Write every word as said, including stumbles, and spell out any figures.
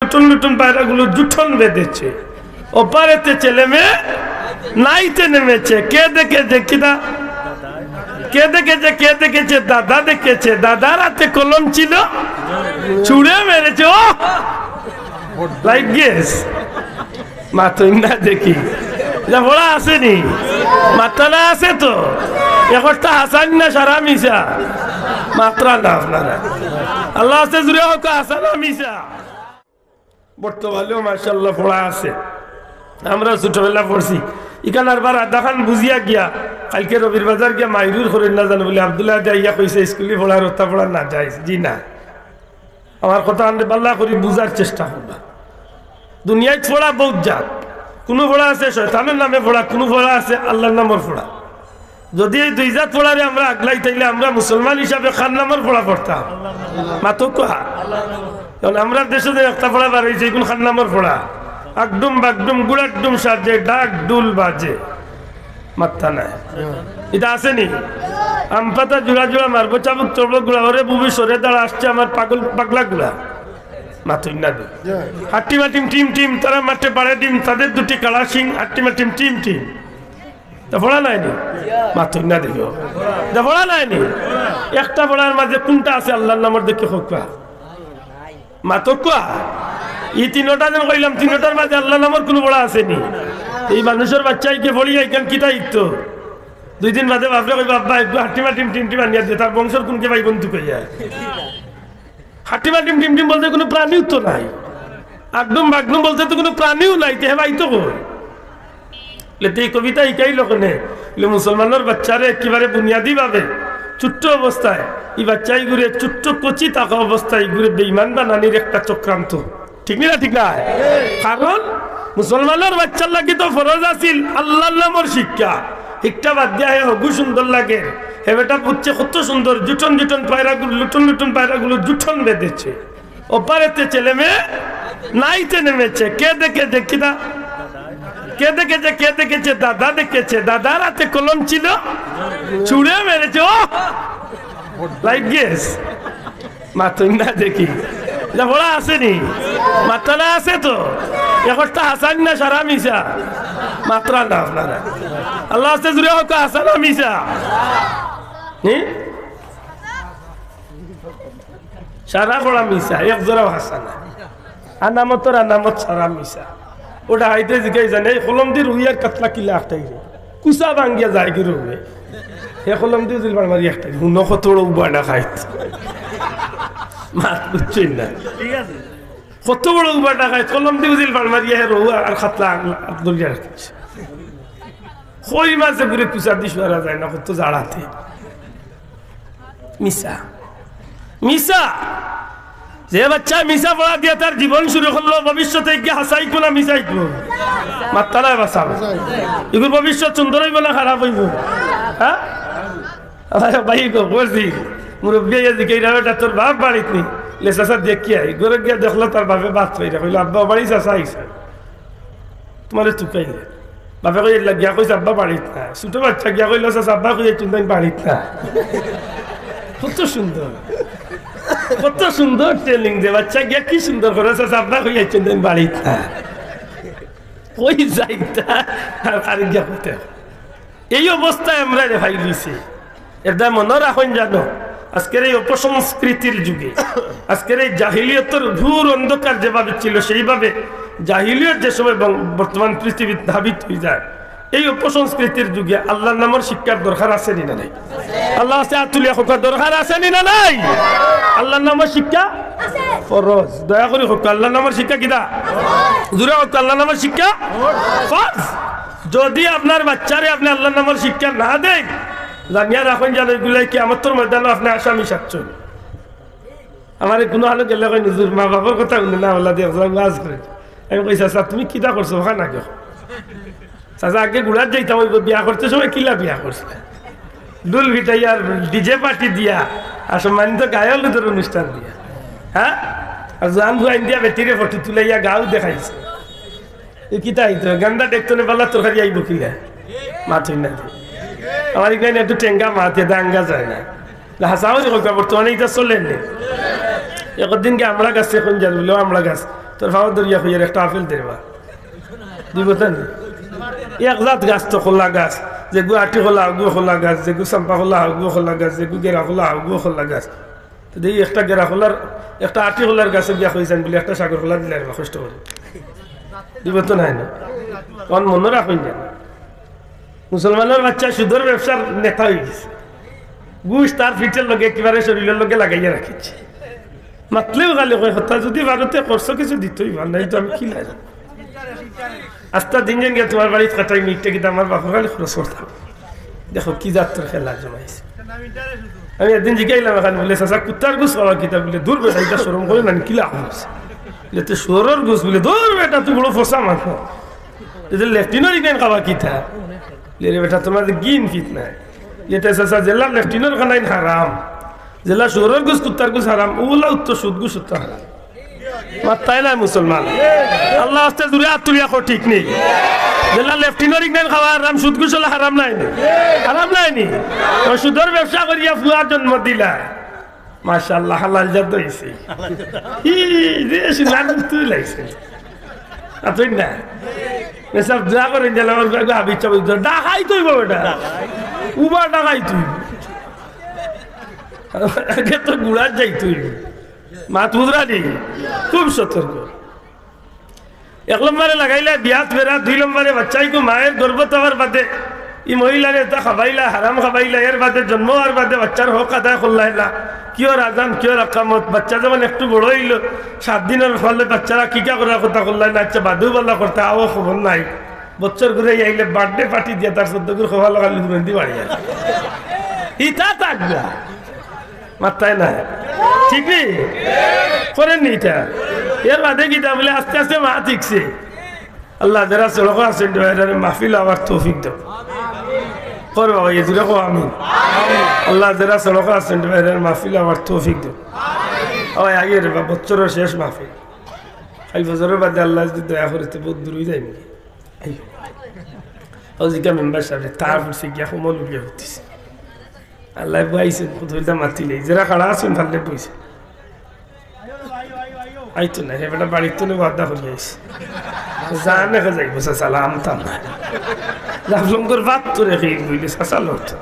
লুটুন লুটুন পায়রাগুলো জুটন বেঁধেছে। ওপারেতে ছেলে মেয়ে নাইতে নেমেছে। কে দেখেছে কিনা? কে দেখেছে? কে দেখেছে? দাদা দেখেছে। দাদার হাতে কলম ছিল, ছুঁড়ে মেরেছে। ও লাইট গেছে। মাতইন না দেখি। যা পড়া আছে নি? মাত্রা না আছে তো। একটা হাসান না সারা মিছা? মাত্রা না আপনারা। আল্লাহ আছে জুড়ে হোক হাসান না মিছা। বর্তমানেও মাশাআল্লাহ পড়া আছে। আমরা ছোটবেলা পড়ছি। ইখান আরবার আধাখান বুঝিয়া গিয়া, কালকে রবির বাজার গিয়া মাইরুর করেন না জানো বলে আব্দুল্লাহ আইয়া কইছে, "স্কুলে পড়ার অতা পড়া না যায়।" জি না। আমার কথা আনতে পাল্লা করি বুঝার চেষ্টা করবা। দুনিয়াত পড়া বহুত জাত। কোনো পড়া আছে শয়তানের নামে পড়া, কোনো পড়া আছে আল্লাহর নামর পড়া। যদি এই দুই জাত পড়ারে আমরা আগলাই, তাইলে আমরা মুসলমান হিসাবে কার নামর পড়া পড়তাম? মাতউক্কা। কারণ আমরার দেশো যে একটা পড়া বার অইছে, ইগুন কার নামর পড়া? আগডুম বাগডুম গুড়াডুম সাজে, ঢাক ঢুল বাজে। মাত্তা নাই। ইটা আছে নি? আম পাতা জুড়া জুড়া মারবো চাবুক চড়বো গুড়া, ওরে বুবি সরে দাঁড়া, আসছে আমার পাগল পাগলা গুড়া। মাতইন না দি। হাট্টিমা টিম টিম টিম, তারা মাঠে পাড়ে ডিম, তাদের দুটি কালা শিং, হাট্টিমা টিম টিম টিম। তা পড়া নাই নি? মাতইন না দেখো। তা পড়া নাই নি? একটা পড়ার মাঝে কোনটা আছে আল্লাহর নামর দেখি কউক্কা? মাতউক্কা। ই তিনোটা যেন কইলাম, তিনোটার মাঝে আল্লাহর নামর কোনো পড়া আছে নি? এই মানুষর বাচ্চাইনতে পড়িয়া ইখান কিতা ইতো? দুই দিন বাদে বাপরে কইবা, "আব্বা, একটু হাট্টিমা টিম টিম টিম আনিয়া দে।" তার বংশর কোনকে ভাই বন্ধু কইয়া? হাট্টিমা টিম টিম টিম বলতে কোনো প্রাণীও তো নাই। আগডুম বাগডুম বলতে তো কোনো প্রাণীও নাই, তে হে ভাই তো কই? লেতে এই কবিতা ইকাইল কেনে? লে মুসলমানর বাচ্চারে একেবারে বুনিয়াদী ভাবে ছোট্ট অবস্থায়, ই বাচ্চাইগুরে ছোট্ট কচি থাকা অবস্থায় ইগুরে বেঈমান বানানির একটা চক্রান্ত। ঠিক নি না? ঠিক না? কারণ মুসলমানর বাচ্চার লাগি তো ফরজ আছিল আল্লাহর নামর শিক্ষা। একটা বাদ দিয়া হে হগু সুন্দর লাগে, হে বেটা বুঝছে কত সুন্দর, জুটন জুটন পায়রাগুলো, লুটন লুটন পায়রাগুলো জুটন বেঁধেছে। ওপারেতে ছেলে মেয়ে নাইতে নেমেছে। কে দেখেছে কিনা? কে দেখেছে? কে দেখেছে? দাদা দেখেছে। দাদার হাতে কলম ছিল, ছুঁড়ে মেরেছে। ও লাইট গেছে। মাতইন না দেখি। যা পড়া আছে নি? মাত্রা না আছে তো। একটা হাসান না সারা মিছা? মাত্রা না আপনারা। আল্লাহ আছে জুড়ে হোক হাসান না মিছা? নি? সারা পড়া মিছা, এক জোড়াও হাসা না। আনামতর আনামত সারা মিছা। ওটা হাইতে জিগাই জানে, এই কলম দি রুইয়ার কাতলা কিলা আটকাই রে। কুচা ভাঙ্গিয়া যায় কি রুয়ে। হে কলম দি উজিল বাড় মারি একটাই। হুনো কত বড় উবাটা খাইত। মাত বুঝছইন না। ঠিক আছে। কত বড় উবাটা খাইত, কলম দি উজিল বাড় মারিয়া হে রুয়া আর কাতলা আগ-, আগ ধরিয়া রাখছে। কই মাছে ঘুরে কুচা দি শুয়ারা যায় না, কত জাড়াতে। মিছা। মিছা। যে বাচ্চা মিছা পড়া দিয়া তার জীবন শুরু করলো, ভবিষ্যতে গিয়া হাসাইকু না মিছাইকু? মাত্তারায় বাঁচাবো। এগুর ভবিষ্যৎ সুন্দর অইবো না খারাপ অইবো? হ্যাঁ? আমার ভাই গো, বলছি, মুরব্বী আইয়া জিকাইরা, "বেটা, তোর বাপ বাড়িত নি?" লে, "চাচা, দেখি আই।" ঘরে গিয়া দেখলো তার বাপে ভাত খাইরা। কইলো, "আব্বা, বাড়ি চাচা আইছে।" তোমারে তুকাইলে। বাপে কই, "এর লাগিয়া কইছে আব্বা বাড়িত না।" ছোট বাচ্চা গিয়া কইলো, "চাচা, আব্বা কই একটু দিন বাড়িত না।" কত সুন্দর, কত সুন্দর ট্রেনিং দে বাচ্চা গিয়া, কি সুন্দর করে, "চাচা, আব্বা কই একটু দিন বাড়িত না।" কই যাইতা আর কারে গিয়া কইতে? এই অবস্থায় আমরা রে ভাই লইছে। এর দায় মনে রাখইন জানো, আজকের এই অপসংস্কৃতির যুগে, আজকের এই জাহিলিয়তর ঘোর অন্ধকার যেভাবে ছিল, সেইভাবে জাহিলিয়ত যে সময় বং-, বর্তমান পৃথিবীত ধাবিত হয়ে যায়, এই অপসংস্কৃতির যুগে আল্লাহর নামর শিক্ষার দরকার আছে নি না নাই? আল্লাহ আছে, আত তুলিয়া কউক্কা, দরকার আছে নি না নাই? আল্লাহর নামর শিক্ষা ফরজ। দয়া করি কউক্কা, আল্লাহর নামর শিক্ষা কিতা? জুরে কউক্কা, আল্লাহর নামর শিক্ষা ফরজ। যদি আপনার বাচ্চারে আপনে আল্লাহর নামর শিক্ষা না দেইন, জানিয়া রাখইন যেন ইগুলাই কিয়ামতর ময়দানো আপনে আসামি সাচ্ছইন। আমারে কুনু হানো গেলে কইন, "হুজুর, মা বাপর কথা হুনে না, আল্লাহ দিয়ে ওয়াজ করে।" আমি কই, "চাচা, তুমি কিতা করছো ওখানে আগে?" চাচা, আগে গুড়াত যাইতাম, ওই বিয়া করতে সময় কিলা বিয়া করছে? ঢুল ফিটাইয়া আর ডিজে পার্টি দিয়া, আর সম্মানিত গায়ে হলুদের অনুষ্ঠান দিয়া, হ্যাঁ? আর জান জুয়াইন দিয়া বেটিরে ফটো তুলাইয়া গাও দেখাইছে। এ কিতা হইতো? গান্দা দেখতো না, বালা তরকারি আইব কিলা? মাতই না। আমার এখানে একটু টেঙ্গা মাতে দাঙ্গা যায় না। না, হাসাও যে কথা বর্তমানে এটা চলে নি। একদিন কি আমরা গাছ এখন যার বলে, আমরা গাছ। তোর ফাও ধরিয়া কইয়ার একটা আপেল দে রে বা। দিবো তো নি? এক জাত গাছ তো কলা গাছ, যেগু আটি কলা, অগু কলা গাছ, যেগু চাম্পা কলা, অগু কলা গাছ, যেগু গেরা কলা, অগু কলা গাছ। তো দেখি একটা গেরা কলার, একটা আটি কলার গাছে গিয়া কইছইন বলে একটা সাগর কলা দিলা রে বা, কষ্ট করি। দিবো তো নায় না? অখন মনো রাখইন যেন। মুসলমানর বাচ্চা সুদর ব্যবসার নেতা অই গেছে। ঘুষ তার পিঠর লগে একেবারে শরীলর লগে লাগাইয়া রাখিছে। মাতলেউ খালি কয়, "কথা যদি ভারতে করছো কিছু দিতই বা, নাই তো আমি কিলা।" আস্তা দিন যেন গিয়া তুমার বাড়িত কাটাই মিটে কিন্তু আমার বাপর খালি খরচ করতাম। দেখো কি জাতর খেলা জমাইছে। আমি একদিন জিগাইলাম এখান বলে, "চাচা, কুত্তার ঘুষ খাওয়া কিতা?" বলে, "দূর বেটা, ইটা শরম করে না, কিলা খরচ?" বলে, "তে শুয়োরর ঘুষ।" বলে, "দূর বেটা, তুই বড় ফসা মানুষ।" এই যে লেফটিনর ইখান খাওয়া কিতা? লে রে বেটা, তুমার যে গিন ফিত নাই। যেটা চাচা, যেলা লেফটিনর খানাইন হারাম, যেলা শুয়োরর ঘুষ, কুত্তার ঘুষ হারাম, ওলা উত্তর সুদ ঘুষ উত্তর হারাম। মাত্তায় না মুসলমান। আল্লার ওয়াস্তে জুরে আত তুলিয়া কও, ঠিক নি? যেলা লেফটিনর ইখান খাওয়া হারাম, সুদ ঘুষ ওলা হারাম নায় নি? হারাম নায় নি? ওই সুদর ব্যবসা করিয়া ফুয়া জন্ম দিলা। মাশাআল্লাহ, হালাল জাত অইছে। ই, রে, সিনার তুই লাইছে। আ, তুই না। এসব দোয়া করে গেলে আমার বেগো হাবি চাবি দোয়া। ডাকাই তুই বেটা। উবা ডাকাই তুই। আগে তো গুড়ার যাই তুই। মাত বুঝরা নি? খুব সতর্ক। এক নম্বরে লাগাইলা বিয়াত বেড়া, দুই নম্বরে বাচ্চাইগু মায়ের গর্ভ থাকার বাদে ই মহিলারে তা খাবাইলা, হারাম খাবাইলা, এর বাদে জন্ম হওয়ার বাদে বাচ্চার হক আদায় করলাইলা। কিওর আজান, কিওর আকামত, বাচ্চা যেমন একটু বড় অইলো, সাত দিনর ফলে বাচ্চার আকিকা করার কথা করলাইলা, আচ্ছা বাদেউ বালা করতা, আও খবর নাই। বছর ঘুরে আইলে বার্থডে পার্টি দিয়া তার সদ্য করে খোয়া লাগালি দুরন্দি বাড়ি যায়। ইতা থাকবা। মাত্তায় না। ঠিক নি? করেন নি ইটা? এর বাদে কিতা বলে আস্তে আস্তে মা শিখছে। আল্লাহ যারা সড়ক আছইন, এরারে মাহফিল আওয়ার তৌফিক দেও। কর বাবা, এ জুরে কও আমিন। আল্লাহ যারা সড়ক আছইন, এরারে মাহফিল আওয়ার তৌফিক দেও। ওই আইও রে বাবা, বছরর শেষ মাহফিল। কাইল ফজরর বাদে আল্লায় যদি দয়া করে, তে বউত দূর অই যাইমু। ও জিকা মেম্বার সাবে, তার পড়ছে গিয়া কমল উলিয়া উঠিছে। আল্লায় বওয়াইছইন, কত হইতা মাতিলে, যারা খাড়া আছইন, পারলে বইছে। আইতো না, হে বেটা বাড়িত তো নে ওয়াদা করি আইছে। জানে কে যাইবো, চাচা, লাম তাম না। লাফলঙ্গর বাত তো রেখে বইলে, চাচা লড়তো।